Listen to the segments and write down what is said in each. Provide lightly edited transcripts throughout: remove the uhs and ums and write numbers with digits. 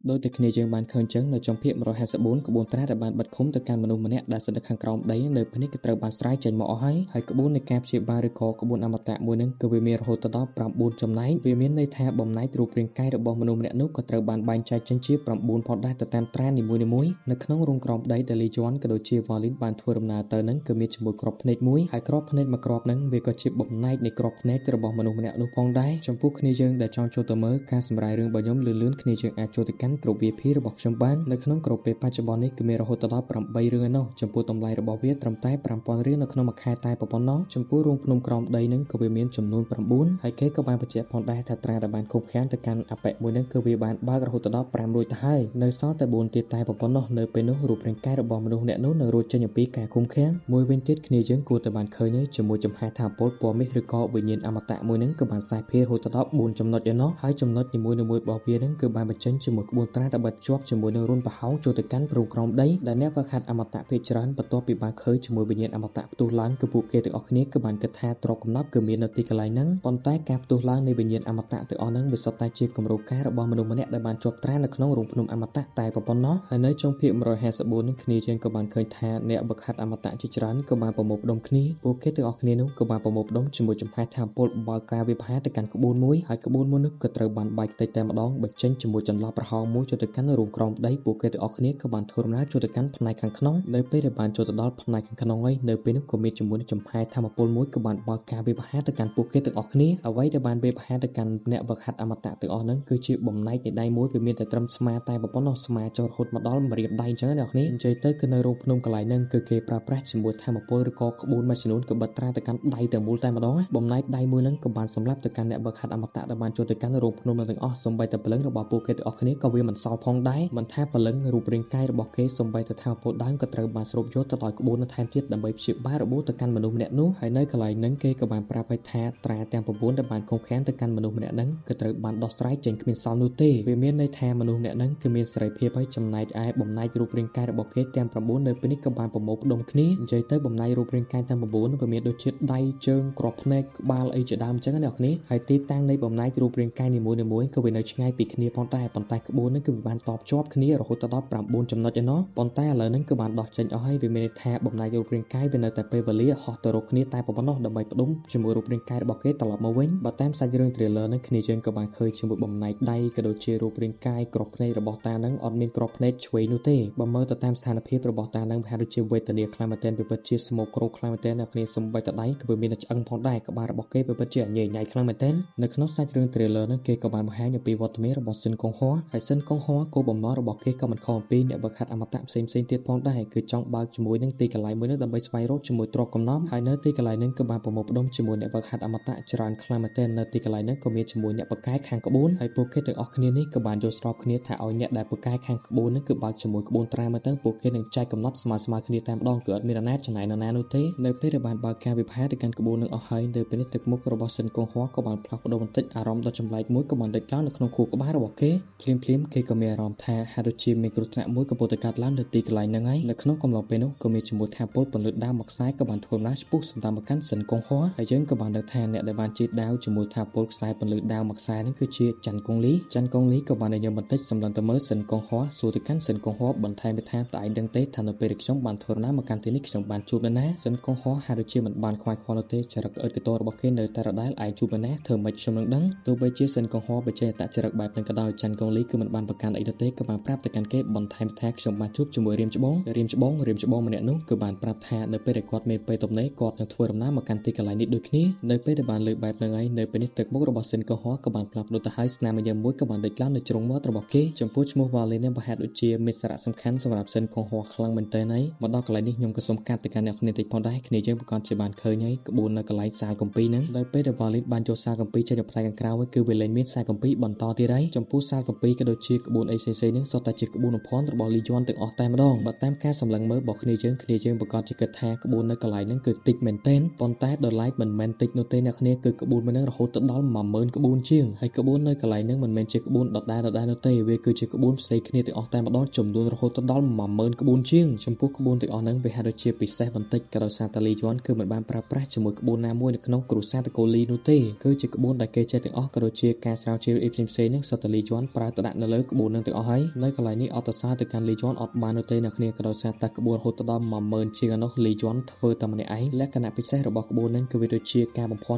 ដោយតែគ្នាយើងបានឃើញចឹងនៅចំភាគ154ក្បួនត្រាដែលបានបិទឃុំទៅកាន់មនុស្សម្នាក់ដែលស្ថិតនៅខាងក្រោមដីនៅពេលនេះគឺត្រូវបានស្រាយចេញមកអស់ហើយហើយក្បួននៃការព្យាបាលឬក៏ក្បួនអមតៈមួយនឹងគឺវាមានរហូតដល់9ចំណែកវាមានន័យថាបំណែករូបរាងកាយរបស់មនុស្សម្នាក់នោះក៏ត្រូវបានបែងចែកចេញជា9ផងដែរទៅតាមត្រានីមួយៗនៅក្នុងរោងក្រោមដីដែលលីយន់ក៏ដូចជាវ៉ាលីនបានធ្វើដំណើរទៅនឹងគឺមានជាមួយក្របភ្នែកមួយហើយក្របភ្នែកមួយក្របនឹងវាក៏ជាបំណែកនៃក្របភ្នែករបស់មនុស្សម្នាក់នោះផងដែរចំពោះគ្នាយើងដែលចង់ចូលទៅមើលការសម្រាយរឿងរបស់ខ្ញុំលឿនៗគ្នាយើងអាចចូលទៅកាន់ក្រុម VIP របស់ខ្ញុំបាននៅក្នុងក្រុមពេលបច្ចុប្បន្ននេះគឺមានរហូតដល់8រឿងឯណោះចំពោះតម្លៃរបស់វាត្រឹមតែ5000រៀលនៅក្នុងមួយខែតែប៉ុណ្ណោះចំពោះរោងភ្នំក្រោមដីនឹងក៏វាមានចំនួន9ហើយគេក៏បានបញ្ជាក់ផងដែរថាត្រាដែលបានឃុំឃាំងទៅកាន់អបិមួយនឹងគឺវាបានបើករហូតដល់5រួចទៅហើយនៅសល់តែ4ទៀតតែប៉ុណ្ណោះនៅពេលនោះរូបរាងកាយរបស់មនុស្សអ្នកនោះនៅរួចចេញអំពីការឃុំឃាំងមួយវិញទៀតគ្នាយើងគួរតែបានឃើញជាមួយចំហេះថាពលពណ៌មាសឬក៏វិញ្ញាណអមតៈមួយនឹងក៏បានសាយភាយរហូតដល់4ចំណុចឯណោះហើយចំណុចនីមួយៗរបស់វានឹងគឺបានបញ្ចេញជាមួយក្បួនត្រាដែលបិទជាប់ជាមួយនឹងរុនប្រហោងចូលទៅកាន់ព្រំក្រោមដីដែលអ្នកវឹកហាត់អមតៈភាគច្រើនបន្ទាប់ពីបានឃើញជាមួយវិញ្ញាណអមតៈផ្ទុះឡើងគឺពួកគេទាំងអស់គ្នាគឺបានគិតថាទ្រព្យកំណប់គឺមាននៅទីកន្លែងហ្នឹងប៉ុន្តែការផ្ទុះឡើងនៃវិញ្ញាណអមតៈទាំងអស់ហ្នឹងវាសុទ្ធតែជាគម្រោងការរបស់មនុស្សម្នាក់ដែលបានជាប់ត្រានៅក្នុងរោងភ្នំអមតៈតែប៉ុណ្ណោះហើយនៅចុងភាគ154នេះគ្នាយើងក៏បានឃើញថាអ្នកវឹកហាត់អមតៈជាច្រើនក៏បានប្រមូលផ្ដុំគ្នាពួកគេទាំងអស់គ្នានោះក៏បានប្រមូលផ្ដុំជាមួយចំហេះថាពលបើការវិភាគទៅកាន់ក្បួនមួយហើយក្បួនមួយនោះក៏ត្រូវបានបែកតិចតែម្ដងបញ្ចេញជាមួយចន្លោះប្រហោងមួយចូលទៅកាន់រោងក្រោមដីពួកគេទាំងអស់គ្នាក៏បានធ្វើដំណើរចូលទៅកាន់ផ្នែកខាងក្នុងនៅពេលដែលបានចូលទៅដល់ផ្នែកខាងក្នុងហើយនៅពេលនោះក៏មានជាមួយចំហេះធម្មពលមួយក៏បានបើកការវិភាគទៅកាន់ពួកគេទាំងអស់គ្នាអ្វីដែលបានវិភាគទៅកាន់អ្នកវឹកហាត់អមតៈទាំងអស់ហ្នឹងគឺជាបំណែកនៃដៃមួយវាមានតែត្រឹមស្មាតែប៉ុណ្ណោះស្មាចូលរហូតមកដល់ម្រាមដៃអញ្ចឹងអ្នកគ្នានិយាយទៅគឺនៅរោងភ្នំកន្លែងហ្នឹងគឺគេប្រើប្រាស់ជាមួយធម្មពលឬក៏ក្បួនមួយចំនួនក៏បិទត្រាទៅកាន់ដៃទាំងមូលតែម្ដងបំណែកដៃមួយហ្នឹងក៏បានសម្លាប់ទៅកាន់អ្នកវឹកហាត់អមតៈដែលបានចូលទៅកាន់រោងភ្នំទាំងអស់សូម្បីតែព្រលឹងរបស់ពួកគេទាំងអស់គ្នាក៏វាមិនសល់ផងដែរមិនថាព្រលឹងរូបរាងកាយរបស់គេសូម្បីតែធម្មពលដើមក៏ត្រូវបានស្រូបយកទៅដោយក្បួនថែមទៀតដើម្បីព្យាបាលរបួសទៅកាន់មនុស្សម្នាក់នោះហើយនៅកន្លែងហ្នឹងគេក៏បានប្រាប់ឲ្យថាត្រាទាំង9ដែលបានឃុំឃាំងទៅកាន់មនុស្សម្នាក់ហ្នឹងក៏ត្រូវបានដោះស្រាយចេញគ្មានសល់នោះទេវាមានន័យថាមនុស្សម្នាក់ហ្នឹងគឺមានសេរីភាពហើយចំណែកឯបំណែករូបរាងកាយរបស់គេទាំង9នៅពេលនេះក៏បានប្រមូលផ្ដុំគ្នានិយាយទៅបំណែករូបរាងកាយទាំង9នោះវាមានដូចជាដៃជើងក្របភ្នែកក្បាលអីជាដើមអញ្ចឹងណាអ្នកគ្នាហើយទីតាំងនៃបំណែករូបរាងកាយនីមួយៗក៏វានៅឆ្ងាយពីគ្នាផងដែរប៉ុន្តែក្បួននេះគឺវាបានតបជាប់គ្នារហូតដល់9ចំណុចឯណោះប៉ុន្តែឥឡូវហ្នឹងគឺបានដោះចេញអស់ហើយវាមានន័យថាបំណែករូបរាងកាយវានៅតែពេលវេលាហោះទៅរកគ្នាតែប៉ុណ្ណោះដើម្បីផ្ដុំជាមួយរូបរាងកាយរបស់គេត្រឡប់មកវិញបើតាមសាច់រឿង trailer ហ្នឹងគ្នាយើងក៏បានឃើញជាមួយបំណែកដៃក៏ដូចជារូបរាងកាយក្របភ្នែករបស់តាហ្នឹងអត់មានក្របភ្នែកឆ្វេងនោះទេបើមើលទៅតាមស្ថានភាពរបស់តាហ្នឹងវាហាក់ដូចជាវេទនាខ្លាំងមែនទែនវាពិតជាស្មោកគ្រោកខ្លាំងមែនទែនអ្នកគ្នាសំបីតដៃក៏វាមានតែឆ្អឹងផងដែរក្បាលរបស់គេវាពិតជាញ៉ៃញ៉ៃខ្លាំងមែនទែននៅក្នុងសាច់រឿង trailer ហ្នឹងគេក៏បានបង្ហាញអំពីវត្តមានរបស់ស៊ិនកុងហ័រហើយស៊ិនកុងហ័រគោលបំណងរបស់គេក៏មិនខុសអំពីអ្នកវឹកហាត់អមតៈផ្សេងៗទៀតផងដែរគឺចង់បើកជាមួយនឹងទីកន្លែងមួយនោះដើម្បីស្វែងរកជាមួយទ្រព្យកំណប់ហើយនៅទីកន្លែងហ្នឹងក៏បានប្រមូលផ្ដុំជាមួយអ្នកវឹកហាត់អមតៈច្រើនខ្លាំងមែនទែននៅទីកន្លែងហ្នឹងក៏មានជាមួយអ្នកបកកែខាងក្បួនហើយពួកគេទាំងអស់គ្នានេះក៏បានយល់ស្របគ្នាថាឲ្យអ្នកដែលបកកែខាងក្បួនហ្នឹងគឺបើកជាមួយក្បួនត្រាមកទៅពួកគេនឹងចែកកំណប់ស្មើៗគ្នាតែម្ដងគឺអត់មានអាណាចំណែកនរណានោះទេនៅពេលដែលបានបើកការវិភាគទៅកាន់ក្បួននឹងអស់ហើយនៅពេលនេះទឹកមុខរបស់ស៊ិនកុងហ័រក៏បានផ្លាស់ប្ដូរបន្តិចអារម្មណ៍ដ៏ចម្លែកមួយក៏បានលេចឡើងនៅក្នុងខួរក្បាលរបស់គេភ្លាមៗគេក៏មានអារម្មណ៍ថាហាក់ដូចជាមានគ្រោះថ្នាក់មួយកំពុងតែកើតឡើងនៅទីកន្លែងហ្នឹងហើយនៅក្នុងកំឡុងពេលនោះក៏មានជាមួយថាពលពន្លឺដាវមួយខ្សែក៏បានធ្វើដំណើរឆ្ពោះសម្ដៅមកកាន់ស៊ិនកុងហ័រហើយយើងក៏បានដឹងថាអ្នកដែលបានជិះដាវជាមួយថាពលខ្សែពន្លឺដាវមួយខ្សែហ្នឹងគឺជាច័ន្ទកុងលីច័ន្ទកុងលីក៏បានឲ្យយើងបន្តិចសម្លឹងទៅមើលស៊ិនកុងហ័រសួរទៅកាន់ស៊ិនកុងហ័របន្ថែមថាតើឯងដឹងទេថានៅពេលដែលខ្ញុំបានធ្វើដំណើរមកកាន់ទីនេះខ្ញុំបានជួបនរណាស៊ិនកុងហ័រហាក់ដូចជាមិនបានខ្វាយខ្វល់នោះទេចរិតអឺតកតរបស់គេនៅតែដដែលឯងជួបនរណាធ្វើម៉េចខ្ញុំនឹងដឹងទោះបីជាស៊ិនកុងហ័របញ្ចេញអត្តចរិតបែបហ្នឹងក៏ដោយច័ន្ទកុងលីគឺមិនបានប្រកាន់អីនោះទេក៏បានប្រាប់ទៅកាន់គេបន្ថែមថាខ្ញុំបានជួបជាមួយរៀមច្បងរៀមច្បងរៀមច្បងម្នាក់នោះគឺបានប្រាប់ថានៅពេលដែលគាត់មានពេលទំនេរគាត់នឹងធ្វើដំណើរមកកាន់ទីកន្លែងនេះដូចគ្នានៅពេលដែលបានលើបែបហ្នឹងហើយនៅពេលនេះទឹកមុខរបស់ស៊ិនកុងហ័រក៏បានផ្លាស់ប្ដូរទៅហើយស្នាមញញឹមមួយក៏បានលេចឡើងនៅជ្រុងមាត់របស់គេចំពោះឈ្មោះវ៉ាលីនេះប្រហែលដូចជាមានសារៈសំខាន់សម្រាប់ស៊ិនកុងហ័រខ្លាំងមែនទែនហើយមកដល់កន្លែងនេះខ្ញុំក៏សូមកាត់ទៅកាន់អ្នកគ្នាតិចផងដែរគ្នាយើងប្រកាសជាបានឃើញហើយក្បួននៅកន្លែងសាលកំពីហ្នឹងដល់ពេលដែលវ៉ាលីបានយកសាលកំពីចេញទៅផ្នែកខាងក្រៅហើយគឺវាលែងមានសាលកំពីបន្តទៀតហើយចំពោះសាលកំពីក៏ដូចជាក្បួនអីផ្សេងៗហ្នឹងសុទ្ធតែជាក្បួនបំផន់របស់លីយន់ទាំងអស់តែម្ដងបើតាមការសម្លឹងមើលរបស់គ្នាយើងគ្នាយើងប្រកាសជាគិតថាក្បួននៅកន្លែងហ្នឹងគឺតិចមែនទែនប៉ុន្តែដល់ឡែកមិនមែនតិចនោះទេអ្នកគ្នាគឺក្បួនមួយហ្នឹងរហូតទៅដល់10000ក្បួនជាងហើយក្បួននៅកន្លែងហ្នឹងមិនមែនជាក្បួនដដែលៗនោះទេវាគឺជាក្បួនផ្សេងគ្នាទាំងអស់តែម្ដងចំនួនរហូតទៅដល់10000ក្បួនជាងចំពោះក្បួនទាំងអស់ហ្នឹងវាហាក់ដូចជាពិសេសបន្តិចក៏ដោយសារតាលីយន់គឺមិនបានប្រើប្រាស់ជាមួយក្បួនណាមួយនៅក្នុងគ្រួសារតកូលីនោះទេគឺជាក្បួនដែលគេចេះទាំងអស់ក៏ដូចជាការស្រាវជ្រាវអីផ្សេងៗហ្នឹងសុទ្ធតាលីយន់ប្រើទៅដាក់នៅលើ លើក្បួននឹងទាំងអស់ហើយនៅកន្លែងនេះអត់ទៅសារទៅកាន់លីជន់អត់បាននោះទេអ្នកគ្នាក៏ដោយសារតែក្បួនរហូតដល់10000ជាងនោះលីជន់ធ្វើតែម្នាក់ឯងលក្ខណៈពិសេសរបស់ក្បួននឹងគឺវាដូចជាការបំភា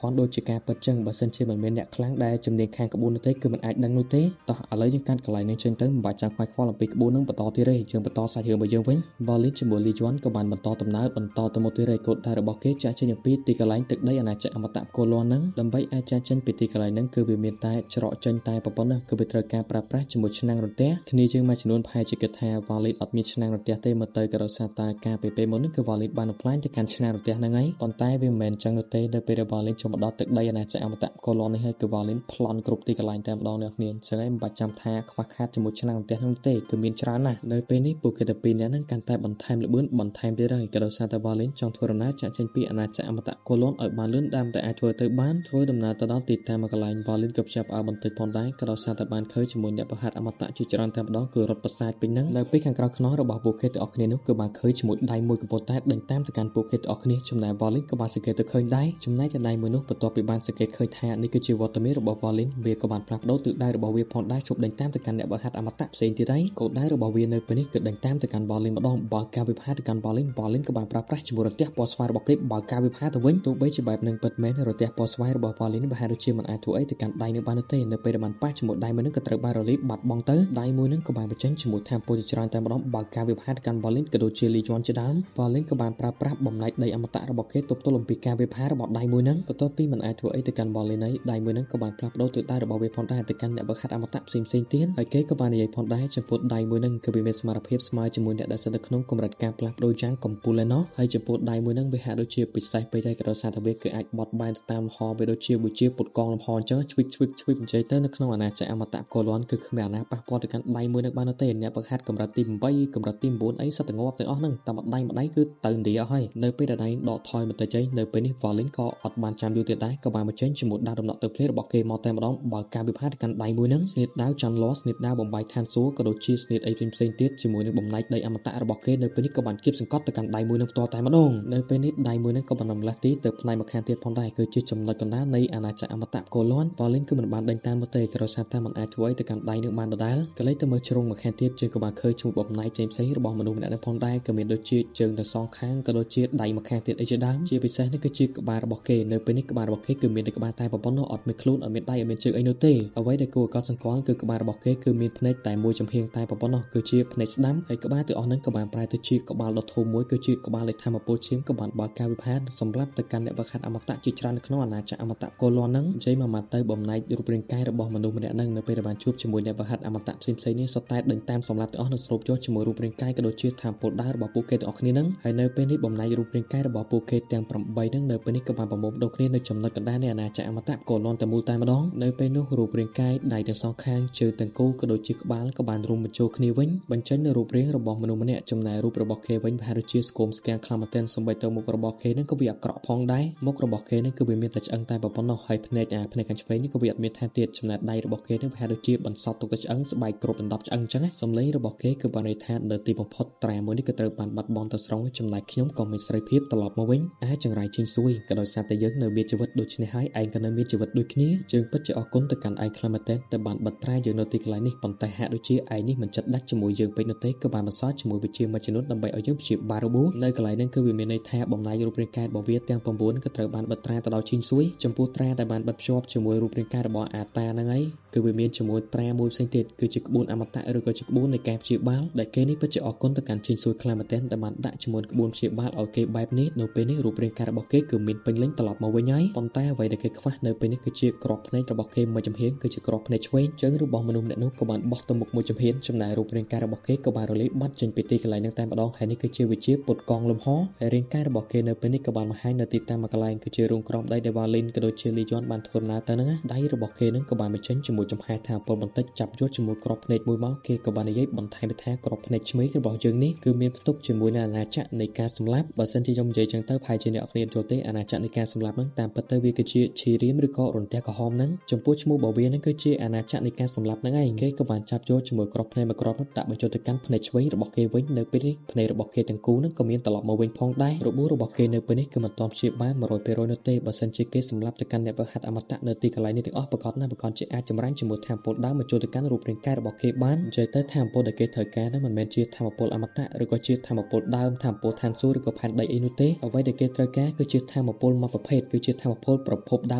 ន់ដូចជាការពិតចឹងបើសិនជាមិនមានអ្នកខ្លាំងដែលជំនាញខាងក្បួននោះទេគឺមិនអាចដឹងនោះទេតោះឥឡូវយើងកាត់កន្លែងនេះចេញទៅមិនបាច់ចាំខ្វាយខ្វល់អំពីក្បួននឹងបន្តទៀតទេយើងបន្តសាច់រឿងរបស់យើងវិញវ៉ាលីនជាមួយលីជន់ក៏បានបន្តដំណើរបន្តទៅមុខទៀតឯកូដដែលរបស់គេចាក់ចេញអំពីទីកន្លែងទឹកដីអាណាចក្រអមតៈកូលន់ហ្នឹងដើម្បីអាចចាក់ចេញពីទីកន្លែងហ្នឹងគឺវាមានតែច្រកចេញតែប៉ុណ្ណោះគឺវាត្រូវការប្រើប្រាស់ជាមួយឆ្នាំងរន្ទះគ្នាយើងមួយចំនួនប្រហែលជាគិតថាវ៉ាលីនអត់មានឆ្នាំងរន្ទះទេមើលទៅក៏ដោយសារតែការពេលមុនហ្នឹងគឺវ៉ាលីនបានបំផ្លាញទៅកាន់ឆ្នាំងរន្ទះហ្នឹងហើយប៉ុន្តែវាមិនមែនចឹងនោះទេនៅពេលដែលវ៉ាលីនចូលមកដល់ទឹកដីអាណាចក្រអមតៈកូលន់នេះហើយគឺវ៉ាលីនប្លន់គ្រប់ទីកន្លែងតែម្ដងអ្នកគ្នាចឹងហើយមិនបាច់ចាំថាខ្វះខាតជាមួយឆ្នាំងរន្ទះហ្នឹងទេគឺមានច្រើនណាស់នៅពេលនេះពួកគេតែពីរនាក់ហ្នឹងកាន់តែបន្ថែមល្បឿនបន្ថែមទៀតហើយក៏ដោយសារតែវ៉ាលីនចង់ធ្វើដំណើរចាក់ចេញពីអាណាចក្រអមតៈកូលន់ឲ្យបានលឿនតាមតែអាចធ្វើទៅបានធ្វើដំណើរទៅដល់ទីតាំងមួយកន្លែងវ៉ាលីនក៏ផ្ចាប់អើបន្តិចផងដែរក៏ដោយសារតែបានឃើញជាមួយអ្នកប្រហាត់អមតៈជាច្រើនតែម្ដងគឺរត់ប្រសាទពេញហ្នឹងនៅពេលខាងក្រៅខ្នងរបស់ពួកគេទាំងអស់គ្នានោះគឺបានឃើញជាមួយដៃមួយកំពុងតែដេញតាមទៅកាន់ពួកគេទាំងអស់គ្នាចំណែកវ៉ាលីនក៏បានសង្កេតទៅឃើញដែរចំណែកដៃមួយនោះបន្ទាប់ពីបានសង្កេតឃើញថានេះគឺជាវត្តមានរបស់វ៉ាលីនវាក៏បានផ្លាស់ប្ដូរទិសដៅរបស់វាផងដែរជប់ដេញតាមទៅកាន់អ្នកប្រហាត់អមតៈផ្សេងទៀតហើយគោលដៅរបស់វានៅពេលនេះគឺដេញតាមទៅកាន់វ៉ាលីនម្ដងបើការវិភាគទៅកាន់វ៉ាលីនវ៉ាលីនក៏បានប្រើប្រាស់ជាមួយរន្ទះពណ៌ស្វាយរបស់គេបើការវិភាគទៅវិញទោះបីជាបែបនឹងពិតមែនរន្ទះពណ៌ស្វាយរបស់វ៉ាលីនប្រហែលដូចជាមិនអាចធ្វើអីទៅកាន់ដៃនឹងបានទេនៅពេលដែលបានប៉ះជាមួយដៃមួយនឹងក៏ត្រូវបានរលាយបាត់បង់ទៅដៃមួយនឹងក៏បានបញ្ចេញជាមួយថាមពលជាច្រើនតែម្ដងបើការវិភាគទៅកាន់វ៉ាលីនក៏ដូចជាលីជន់ជាដើមវ៉ាលីនក៏បានប្រើប្រាស់បំណែកដីអមតៈរបស់គេទប់ទល់អំពីការវិភាគរបស់ដៃមួយនឹងបន្ទាប់ពីមិនអាចធ្វើអីទៅកាន់វ៉ាលីនហើយដៃមួយនឹងក៏បានផ្លាស់ប្ដូរទិសដៅរបស់វាផងដែរទៅកាន់អ្នកវឹកហាត់អមតៈផ្សេងៗទៀតហើយគេក៏បាននិយាយផងដែរចំពោះដៃមួយនឹងគឺវាមានសមត្ថភាពស្មើជាមួយអ្នកដែលស្ថិតនៅក្នុងកម្រិតការផ្លាស់ប្ដូរយ៉ាងកំពូលឯណោះហើយចំពោះដៃមួយនឹងវាហាក់ដូចជាពិសេសពេកដែរក៏ដោយសារតែវាគឺអាចបត់បែនទៅតាមលំហវាដូចជាវិជាពុតកងលំហអញ្ចឹងឆ្វិតឆ្វិតឆ្វិតនិយាយទៅនៅក្នុងអាណាចក្រអមតៈកូលន់គឺគ្មានអាណាប៉ះពាល់ទៅកាន់ដៃមួយនឹងបានទេអ្នកវឹកហាត់កម្រិតទី8កម្រិតទី9អីសុទ្ធតែងាប់ទាំងអស់ហ្នឹងតែមួយដៃគឺទៅឥណ្ឌាអស់ហើយនៅពេលដែលដៃដកថយបន្តិចឯងនៅពេលនេះវ៉ាលីនក៏អត់បានចាំយូរទៀតដែរក៏បានបញ្ចេញជាមួយដាវដំណក់ទៅភ្លារបស់គេមកតែម្ដងបើការវិភាគទៅកាន់ដៃមួយហ្នឹងស្នៀតដាវច័ន្ទលាស់ស្នៀតដាវបំបាយឋានសួគ៌ក៏ដូចជាស្នៀតអីផ្សេងៗទៀតជាមួយនឹងបំណែកដីអមតៈរបស់គេនៅពេលនេះក៏បានគៀបសង្កត់ទៅកាន់ដៃមួយនឹងផ្ទាល់តែម្ដងនៅពេលនេះដៃមួយនឹងក៏បានរំលេះទីទៅផ្នែកម្ខាងទៀតផងដែរគឺជាចំណុចកណ្ដាលនៃអាណាចក្រអមតៈកូលន់វ៉ាលីនគឺមិនបានដេញតាមមកទេក៏ដោយសារតែមិនអាចធ្វើអីទៅកាន់ដៃនឹងបានដដែលក៏លេចទៅមើលជ្រុងម្ខាងទៀតជើងក៏បានឃើញឈ្មោះបំណែកផ្សេងៗរបស់មនុស្សម្នាក់នឹងផងដែរក៏មានដូចជាជើងទាំងសងខាងក៏ដូចជាដៃម្ខាងទៀតអីជាដើមជាពិសេសនេះគឺជាក្បាលរបស់គេនៅពេលនេះក្បាលរបស់គេគឺមានតែក្បាលតែប៉ុណ្ណោះអត់មានខ្លួនអត់មានដៃអត់មានជើងអីនោះទេអ្វីដែលគួរឲ្យកត់សម្គាល់គឺក្បាលរបស់គេគឺមានភ្នែកតែមួយចំហៀងតែប៉ុណ្ណោះគឺជាភ្នែកស្ដាំហើយក្បាលទាំងអស់ហ្នឹងក៏បានប្រែទៅជាក្បាលដ៏ធំមួយគឺជាក្បាលនៃធម្មពលឈាមក៏បានបើកការវិភាគសម្រាប់ទៅកាន់អ្នកវឹកហាត់អមតៈជាច្រើននៅក្នុងអាណាចក្រអមតៈកូលន់ហ្នឹងនិយាយមួយម៉ាត់ទៅបំណែករូបរាងកាយរបស់មនុស្សម្នាក់ហ្នឹងនៅពេលដែលបានជួបជាមួយអ្នកវឹកហាត់អមតៈផ្សេងៗនេះសុទ្ធតែដេញតាមសម្រាប់ទាំងអស់នឹងស្រូបយកជាមួយរូបរាងកាយក៏ដូចជាធម្មពលដើររបស់ពួកគេទាំងអស់គ្នាហ្នឹងហើយនៅពេលនេះបំណែករូបរាងកាយរបស់ពួកគេទាំង8ហ្នឹងនៅពេលនេះក៏បានប្រមូលផ្ដុំគ្នានៅចំណុចកណ្ដាលនៃអាណាចក្រអមតៈកូលន់តែមូលតែម្ដងនៅពេលនោះរូបរាងកាយដៃទាំងសងខាងជើងទាំងគូក៏ដូចជាក្បាលក៏បានរួមបញ្ចូលគ្នាវិញបញ្ចេញនូវរូបរាងរបស់មនុស្សម្នាក់ចំណែករូបរបស់គេវិញប្រហែលជាស្គមស្គាំងខ្លាំងមែនទែនសូម្បីទៅមុខរបស់គេនឹងក៏វាអាក្រក់ផងដែរមុខរបស់គេនឹងគឺវាមានតែឆ្អឹងតែប៉ុណ្ណោះហើយភ្នែកអាភ្នែកខាងឆ្វេងនេះក៏វាអត់មានថែមទៀតចំណែកដៃរបស់គេនឹងប្រហែលជាបន្សល់ទុកតែឆ្អឹងស្បែកគ្រប់ដណ្ដប់ឆ្អឹងអញ្ចឹងសំឡេងរបស់គេគឺបានន័យថានៅទីបំផុតត្រាមួយនេះក៏ត្រូវបានបាត់បង់ទៅស្រង់ចំណែកខ្ញុំក៏មានសេរីភាពត្រឡប់មកវិញអាចចង្រៃជិញសួយក៏ដោយសារតែយើងនៅមានជីវិតដូចនេះហើយឯងក៏នៅមានជីវិតដូចគ្នាយើងពិតជាអរគុណទៅកាន់ឯងខ្លាំងមែនទែនតែបានបិទត្រាយើងនៅទីកន្លែងនេះប៉ុន្តែហាក់ដូចជាឯងនេះមិនចិត្តដាច់ជាមួយយើងពេកនោះទេក៏បានបន្សល់ជាមួយវិជាមួយចំនួនដើម្បីឲ្យយើងព្យាបាលរបួសនៅកន្លែងហ្នឹងគឺវាមានន័យថាបំណែករូបរាងកាយរបស់វាទាំង9ក៏ត្រូវបានបិទត្រាទៅដល់ឈីងសួយចំពោះត្រាដែលបានបិទភ្ជាប់ជាមួយរូបរាងកាយរបស់អាតាហ្នឹងហើយគឺវាមានជាមួយត្រាមួយផ្សេងទៀតគឺជាក្បួនអមតៈឬក៏ជាក្បួននៃការព្យាបាលដែលគេនេះពិតជាអរគុណទៅកាន់ឈីងសួយខ្លាំងមែនទែនដែលបានដាក់ជាមួយក្បួនព្យាបាលឲ្យគេបែបនេះនៅពេលនេះរូបរាងកាយរបស់គេគឺមានពេញលេញត្រឡប់មកវិញហើយប៉ុន្តែអ្វីដែលគេខ្វះនៅពេលនេះគឺជាក្របភ្នែករបស់គេមួយចំហៀងគឺជាក្របភ្នែកឆ្វេងជើងរបស់មនុស្សម្នាក់នោះក៏បានបោះទៅមុខមួយចំហៀងចំណែករូបរាងកាយរបស់គេក៏បានរលាយបាត់ចេញពីទីកន្លែងហ្នឹងតែម្ដងហើយនេះគឺជាវិជាពុតកងលំហហើយរាងកាយរបស់គេនៅពេលនេះក៏បានបង្ហាញនៅទីតាំងមួយកន្លែងគឺជារូងក្រោមដីដែលវ៉ាលីនក៏ដូចជាលីយ៉នបានធ្វើដំណើរទៅហ្នឹងដៃរបស់គេហ្នឹងក៏បានបញ្ចេញជាមួយចំហែថាពលបន្តិចចាប់យកជាមួយក្របភ្នែកមួយមកគេក៏បាននិយាយបន្ថែមថាក្របភ្នែកឆ្វេងរបស់យើងនេះគឺមានផ្ទុកជាមួយនឹងអាណាចក្រនៃការសម្លាប់បើសិនជាខ្ញុំនិយាយចឹងទៅប្រហែលជាអ្នកគ្នាយល់ទេអាណាចក្រនៃការសម្លាប់ហ្នឹងតាមពិតទៅវាគឺជាឈីរៀមឬក៏រន្ទះក្រហមហ្នឹងចំពោះឈ្មោះរបស់វាហ្នឹងគឺជាអាណាចក្រនៃការសម្លាប់ហ្នឹងឯងគេក៏បានចាប់យកជាមួយក្របភ្នែកមួយក្របនោះដាក់បញ្ចូលទៅកាន់ភ្នែកឆ្វេងរបស់គេវិញនៅពេលនេះភ្នែករបស់គេទាំងគូហ្នឹងក៏មានត្រឡប់មកវិញផងដែររបួសរបស់គេនៅពេលនេះគឺមិនទាន់ព្យាបាល100%នោះទេបើសិនជាគេសម្លាប់ទៅកាន់អ្នកវឹកហាត់អមតៈនៅទីកន្លែងនេះទាំងអស់ប្រកាសណាស់ប្រកាសជាអាចចម្រាញ់ជាមួយថាមពលដើម មកចូលទៅកាន់រូបរាងកាយរបស់គេបាននិយាយទៅថាមពលដែលគេត្រូវការហ្នឹងមិនមែនជាធម្មពលអមតៈឬក៏ជាធម្មពលដើមធម្មពលឋានសួគ៌ឬក៏ផែនដីអីនោះទេអ្វីដែលគេត្រូវការគឺជាធម្មពលមួយប្រភេទគឺជាធម្មពលប្រភពដើ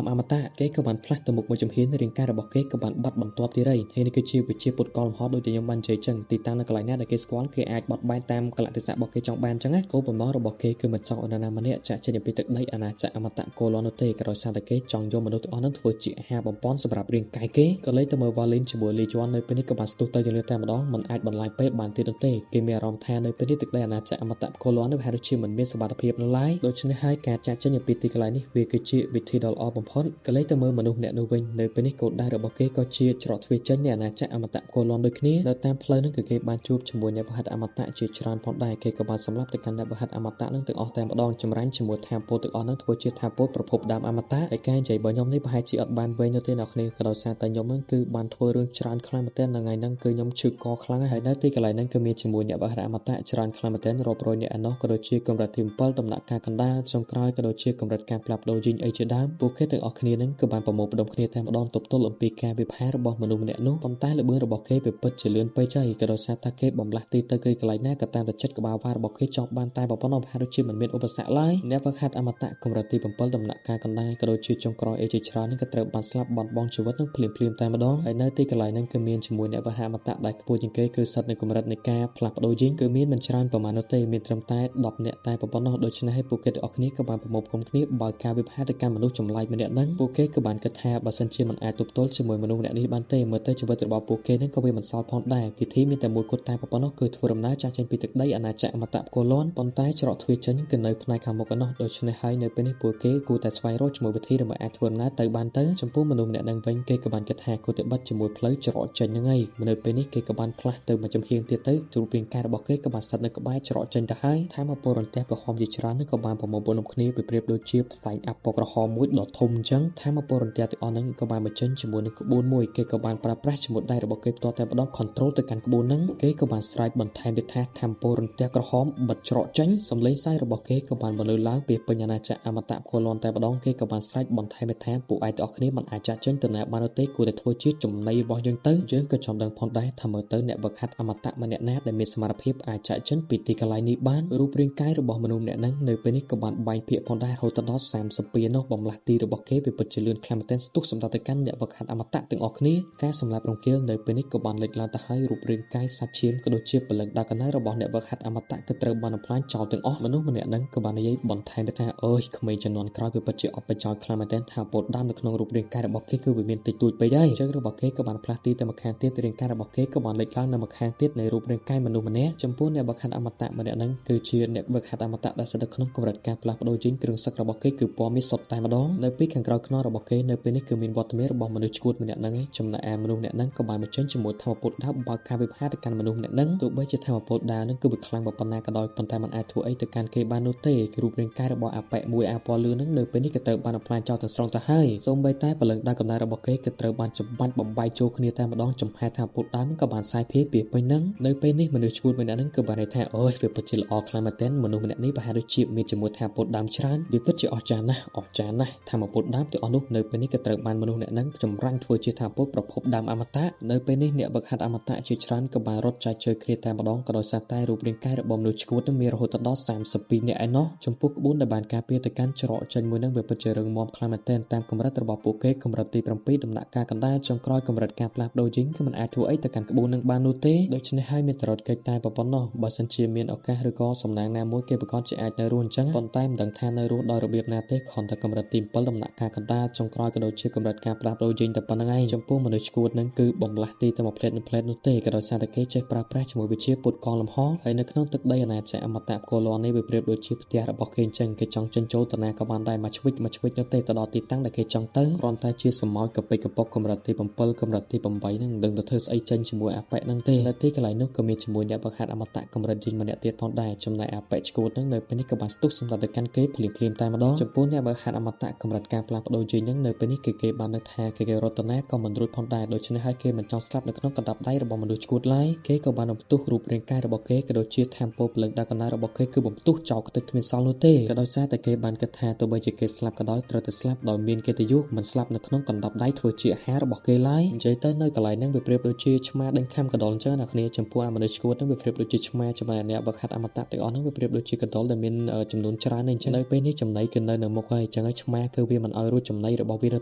មអមតៈគេក៏បានផ្លាស់ទៅមុខមួយជំហានរាងកាយរបស់គេក៏បានបាត់បន្ទាប់ទៀតហើយនេះគឺជាវិជាពុតកលលំហដូចដែលខ្ញុំបាននិយាយចឹងទីតាំងនៅកន្លែងណាដែលគេស្គាល់គេអាចបត់បែនតាមកលៈទេសៈរបស់គេចង់បានចឹងណាគោលបំណងរបស់គេគឺមិនចង់ឲ្យនរណាម្នាក់ចាក់ចេញពីទឹកដីអាណាចក្រអមតៈកូឡនោះទេក៏ដោយសារតែគេចង់យកមនុស្សទាំងអស់ហ្នឹងធ្វើជាអាហារបំពន់សម្រាប់រាងកាយគេក៏លេទៅមើលវ៉ាលីនជាមួយលីជន់នៅពេលនេះក៏បានស្ទុះទៅជាលឿនតែម្ដងមិនអាចបន្លាយពេលបានទៀតនោះទេគេមានអារម្មណ៍ថានៅពេលនេះទឹកដីអាណាចក្រអមតៈកូឡនេះហាក់ដូចជាមិនមានសុវត្ថិភាពនៅឡើយដូច្នេះហើយការចាក់ចេញពីទីកន្លែងនេះវាគឺជាវិធីដ៏ល្អបំផុតក៏លេទៅមើលមនុស្សម្នាក់នោះវិញនៅពេលនេះគោលដៅរបស់គេក៏ជាច្រកទ្វារចេញនៃអាណាចក្រអមតៈកូឡដូចគ្នានៅតាមផ្លូវហ្នឹងគឺគេបានជួបជាមួយអ្នកវហិតអមតៈជាច្រើនផងដែរគេក៏បានសម្លាប់ទៅកាន់អ្នកវហិតអមតៈនឹងទាំងអស់តែម្ដងចម្រាញ់ជាមួយថាមពលទាំងអស់ហ្នឹងធ្វើជាថាមពលប្រភពដើមអមតៈឯការនិយាយរបស់ខ្ញុំនេះប្រហែលជាអត់បានវែងនោះទេអ្នកគ្នាក៏ដោយសារតែខ្ញុំហ្នឹងគឺបានធ្វើរឿងច្រើនខ្លាំងមែនទែននៅថ្ងៃហ្នឹងគឺខ្ញុំឈឺកខ្លាំងហើយនៅទីកន្លែងហ្នឹងគឺមានជាមួយអ្នកវហិតអមតៈច្រើនខ្លាំងមែនទែនរាប់រយអ្នកឯណោះក៏ដូចជាកម្រិតទី7ដំណាក់កាលកណ្ដាលចុងក្រោយក៏ដូចជាកម្រិតការផ្លាស់ប្ដូរយីងអីជាដើមពួកគេទាំងអស់គ្នាហ្នឹងគឺបានប្រមូលផ្ដុំគ្នាតែម្ដងទប់ទល់អំពីការវិផារបស់មនុស្សម្នាក់នោះប៉ុន្តែល្បឿនរបស់គេវាពិតជាលឿនពេកហើយក៏ដោយសារតែគេបំលាស់ទីទៅគេកន្លែងណាក៏តាមតែចិត្តក្បាលវ៉ារបស់គេចង់បានតែប៉ុណ្ណោះហាក់ដូចជាមិនមានឧបសគ្គឡើយអ្នកវឹកហាត់អមតៈកម្រិតទី7ដំណាក់កាលកណ្ដាលក៏ដូចជាចុងក្រោយអីជាច្រើននេះក៏ត្រូវបានស្លាប់បាត់បង់ជីវិតនឹងភ្លាមៗតែម្ដងហើយនៅទីកន្លែងហ្នឹងគឺមានជាមួយអ្នកវឹកហាត់អមតៈដែលខ្ពស់ជាងគេគឺស្ថិតនៅកម្រិតនៃការផ្លាស់ប្ដូរយីងគឺមានមិនច្រើនប្រមាណនោះទេមានត្រឹមតែ10នាក់តែប៉ុណ្ណោះដូច្នេះហើយពួកគេទាំងអស់គ្នាក៏បានប្រមូលផ្គុំគ្នាបើកការវិភាគទៅកាន់មនុស្សចម្លែកម្នាក់ហ្នឹងពួកគេក៏បានគិតថាបើសិនជាមិនអាចទប់ទល់ជាមួយមនុស្សម្នាក់នេះបានទេមើលទៅជីវិតរបស់ពួកគេហ្នឹងក៏វាមិនសល់ផងដែរពិធីមានតែមួយគត់តែប៉ុណ្ណោះគឺធ្វើដំណើរចាស់ចេញពីទឹកដីអាណាចក្រអមតៈកូឡនប៉ុន្តែច្រកទ្វារចេញគឺនៅផ្នែកខាងមុខឯណោះដូច្នេះហើយនៅពេលនេះពួកគេគួរតែស្វែងរកជាមួយវិធីដើម្បីអាចធ្វើដំណើរទៅបានទៅចំពោះមនុស្សម្នាក់ហ្នឹងវិញគេក៏បានគិតថាគួរតែបិទជាមួយផ្លូវច្រកចេញហ្នឹងហើយនៅពេលនេះគេក៏បានផ្លាស់ទៅមួយចំហៀងទៀតទៅរូបរាងកាយរបស់គេក៏បានស្ថិតនៅក្បែរច្រកចេញទៅហើយថាមកពលរន្ទះក្រហមជាច្រើនក៏បានប្រមូលផ្ដុំគ្នាពីប្រៀបដូចជាផ្សែងអាប់ពណ៌ក្រហមមួយដ៏ធំអញ្ចឹងថាមកពលរន្ទះទាំងអស់ហ្នឹងក៏បានបញ្ចេញជាមួយនឹងក្បួនមួយគេក៏បានប្រើប្រាស់ជាមួយដៃរបស់គេផ្ទាល់តែម្ដង control ទៅកាន់ក្បួនហ្នឹងគេក៏បានស្រែកបន្ថែមទៀតថាថាមពលរន្ទះក្រហមបិទច្រកចេញសំឡេងសាយរបស់គេក៏បានបន្លឺឡើងពីពេញអាណាចក្រអមតៈកូឡនតែម្ដងគេក៏បានស្រែកបន្ថែមទៀតថាពួកឯងទាំងអស់គ្នាមិនអាចចាក់ចេញទៅណាបានទេគួរតែធ្វើជាចំណីរបស់យើងទៅយើងក៏ចង់ដឹងផងដែរថាមើលទៅអ្នកវឹកហាត់អមតៈម្នាក់ណាដែលមានសមត្ថភាពអាចចាក់ចេញពីទីកន្លែងនេះបានរូបរាងកាយរបស់មនុស្សម្នាក់ហ្នឹងនៅពេលនេះក៏បានបែងភាគផងដែររហូតដល់32នោះបំលាស់ទីរបស់គេវាពិតជាលឿនខ្លាំងមែនទែនស្ទុះសម្រាប់ទៅកាន់អ្នកវឹកហាត់អមតៈទាំងអស់គ្នាការសម្លាប់រង្គាលនៅពេលនេះក៏បានលេចឡើងទៅហើយរូបរាងកាយសាច់ឈាមក៏ដូចជាព្រលឹងដាកណៅរបស់អ្នកវឹកហាត់អមតៈក៏ត្រូវបានបំផ្លាញចោលទាំងអស់មនុស្សម្នាក់ហ្នឹងក៏បាននិយាយបន្ថែមថាអើយក្មេងជំនាន់ក្រោយវាពិតជាអត់ប្រយោជន៍ខ្លាំងមែនទែនថាពោតដើមនៅក្នុងរូបរាងកាយរបស់គេគឺវាមានតិចតួចពេកហើយជើងរបស់គេក៏បានផ្លាស់ទីទៅម្ខាងទៀតរាងកាយរបស់គេក៏បានលេចឡើងនៅម្ខាងទៀតនៃរូបរាងកាយមនុស្សម្នាក់ចំពោះអ្នកវឹកហាត់អមតៈម្នាក់ហ្នឹងគឺជាអ្នកវឹកហាត់អមតៈដែលស្ថិតនៅក្នុងកម្រិតការផ្លាស់ប្ដូរជីងគ្រឿងសឹករបស់គេគឺពណ៌មាសសុទ្ធតែម្ដងនៅពីខាងក្រោយខ្នងរបស់គេនៅពេលនេះគឺមានវត្តមានរបស់មនុស្សឈួតម្នាក់ហ្នឹងឯងចំណែកឯមនុស្សម្នាក់ហ្នឹងក៏បានបញ្ចេញជាមួយធម៌ពុទ្ធដាវបើកការវិភាគទៅកាន់មនុស្សម្នាក់ហ្នឹងទោះបីជាធម៌ពុទ្ធដាវហ្នឹងគឺវាខ្លាំងប៉ុណ្ណាក៏ដោយប៉ុន្តែมันអាចធ្វើអីទៅកាន់គេបាននោះទេរូបរាងកាយរបស់អាប៉ែមួយអាពណ៌លឿនហ្នឹងនៅពេលនេះក៏ត្រូវបានបំផ្លាញចោលទាំងស្រុងទៅហើយសូម្បីតែព្រលឹងដាវកំណែរបស់គេក៏ត្រូវបានច្បាច់បំបែកចូលគ្នាតែម្ដងចំហែថាពុទ្ធដាវហ្នឹងក៏បានសាយភាយពីពេញហ្នឹងនៅពេលនេះមនុស្សឈួតម្នាក់ហ្នឹងក៏បានន័យថាអូយវាពិតជាល្អខ្លាំងមែនទែនមនុស្សម្នាក់នេះប្រហែលដូចជាមានជាមួយថាពុទ្ធដើមច្រើនវាពិតជាអស្ចារ្យណាស់អស្ចារ្យណាស់ថាមកពុទ្ធដើមទាំងអស់នោះនៅពេលនេះក៏ត្រូវបានមនុស្សម្នាក់ហ្នឹងចម្រាញ់ធ្វើជាថាពុទ្ធប្រភពដើមអមតៈនៅពេលនេះអ្នកវឹកហាត់អមតៈជាច្រើនក៏បានរត់ចែកជើគ្នាតែម្ដងក៏ដោយសារតែរូបរាងកាយរបស់មនុស្សឈួតនឹងមានរហូតដល់32នាក់ឯណោះចំពោះក្បួនដែលបានការពារទៅកាន់ច្រកចេញមួយនឹងវាពិតជារឹងមាំខ្លាំងមែនទែនតាមកម្រិតរបស់ពួកគេកម្រិតទី7ដំណាក់កាលកណ្ដាលចុងក្រោយកម្រិតការផ្លាស់ប្ដូរយីងគឺមិនអាចធ្វើអីទៅកាន់ក្បួននឹងបាននោះទេដូច្នេះហើយមានតែរត់គេចតែប៉ុណ្ណោះបើសិនជាមានឱកាសឬក៏សំណាងណាមួយគេប្រកាសជាអាចនៅរស់អញ្ចឹងប៉ុន្តែមិនដឹងថានៅរស់ដោយរបៀបណាទេគ្រាន់តែកម្រិតទី7ដំណាក់កាលកណ្ដាលចុងក្រោយក៏ដូចជាកម្រិតការផ្លាស់ប្ដូរយីងតែប៉ុណ្្នឹងឯងចំពោះមនុស្សឈួតនឹងគឺបំលាស់ទីទៅមួយផ្លែតមួយផ្លែតនោះទេក៏ដោយសារតែគេចេះប្រើប្រាស់ជាមួយវិជាពុតកងលំហហើយនៅក្នុងទឹកដីអាណាចក្រអមតៈកូឡននេះវាប្រៀបដូចជាផ្ទះរបស់គេអញ្ចឹងគេចង់ចេញចូលតាណាក៏បានដែរមកឆ្វិចមកឆ្វិចនោះទេទៅដល់ទីតាំងដែលគេចង់ទៅគ្រាន់តែជាសមោចកពិកកប៉ុកកម្រិតទី7កម្រិតទី8ហ្នឹងមិនដឹងទៅធ្វើស្អីចេញជាមួយអាប៉ែហ្នឹងទេនៅទីកន្លែងនោះក៏មានជាមួយអ្នកបង្ហាត់អមតៈកម្រិតយីងម្នាក់ទៀតផងដែរចំណែកអាប៉ែឈួតហ្នឹងនៅពេលនេះក៏បានស្ទុះសម្រាប់ទៅកាន់គេភ្លាមភ្លាមតែម្ដងចំពោះអ្នកបង្ហាត់អមតៈកម្រិតការផ្លាស់ប្ដូរយីងហ្នឹងនៅពេលនេះគឺគេបាននឹកថាគេរត់ទៅណាក៏មិនរួចផងដែរដូច្នេះហើយគេមិនចង់ស្លាប់នៅក្នុងកណ្ដាប់ដៃរបស់មនុស្សឈួតឡើយគេក៏បានបំផ្ទុះរូបរាងកាយរបស់គេក៏ដូចជាថាមពលព្រលឹងដល់កណ្ដាលរបស់គេគឺបំផ្ទុះចោលខ្ទេចគ្មានសល់នោះទេក៏ដោយសារតែគេបានគិតថាទោះបីជាគេស្លាប់ក៏ដោយត្រូវតែស្លាប់ដោយមានកិត្តិយសមិនស្លាប់នៅក្នុងកណ្ដាប់ដៃធ្វើជាអាហាររបស់គេឡើយនិយា យាយទៅនៅកន្លែងហ្នឹងវាប្រៀបដូចជាឆ្មាដេញខាំកណ្ដុរអញ្ចឹងអ្នកគ្នាចំពោះអាមនុស្សឈួតហ្នឹងវាប្រៀបដូចជាឆ្មាចំណែកអ្នកវឹកហាត់អមតៈទាំងអស់ហ្នឹងវាប្រៀបដូចជាកណ្ដុរដែលមានចំនួនច្រើនអញ្ចឹងនៅពេលនេះចំណីគឺនៅនៅមុខហើយអញ្ចឹងហើយឆ្មាគឺវាមិនឲ្យរួចចំណីរបស់វានោះ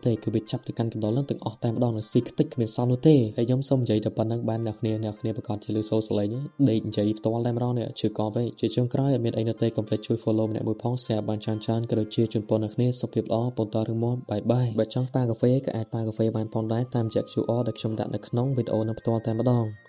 ទេគឺវាចាប់ទៅកាន់កណ្ដុរហ្នឹងទាំងអស់តែម្ដងនឹងស៊ីខ្ទេចគ្មានសល់នោះទេហើយខ្ញុំសូមនិយាយតែប៉ុណ្្នឹងបានអ្នកគ្នាអ្នកគ្នាប្រកាសជាលឺសូរសលេងដេកនិយាយផ្ទាល់តែម្ដងនេះជឿកពេកជាចុងក្រោយអត់មានអីនោះទេកុំភ្លេចជួយ follow ម្នាក់មួយផង share បានច្រើនច្រើនក៏ដូចជាជូនពរអ្នកគ្នាសុខភាពល្អបន្តរឹងមាំបាយបាយបើចង់ប៉ាកាហ្វេក៏អាចប៉ាកាហ្វេបានផងដែរតាមរយៈ QR ដែលខ្ញុំដាក់នៅក្នុងវីដេអូនឹងផ្ទាល់តែម្ដង។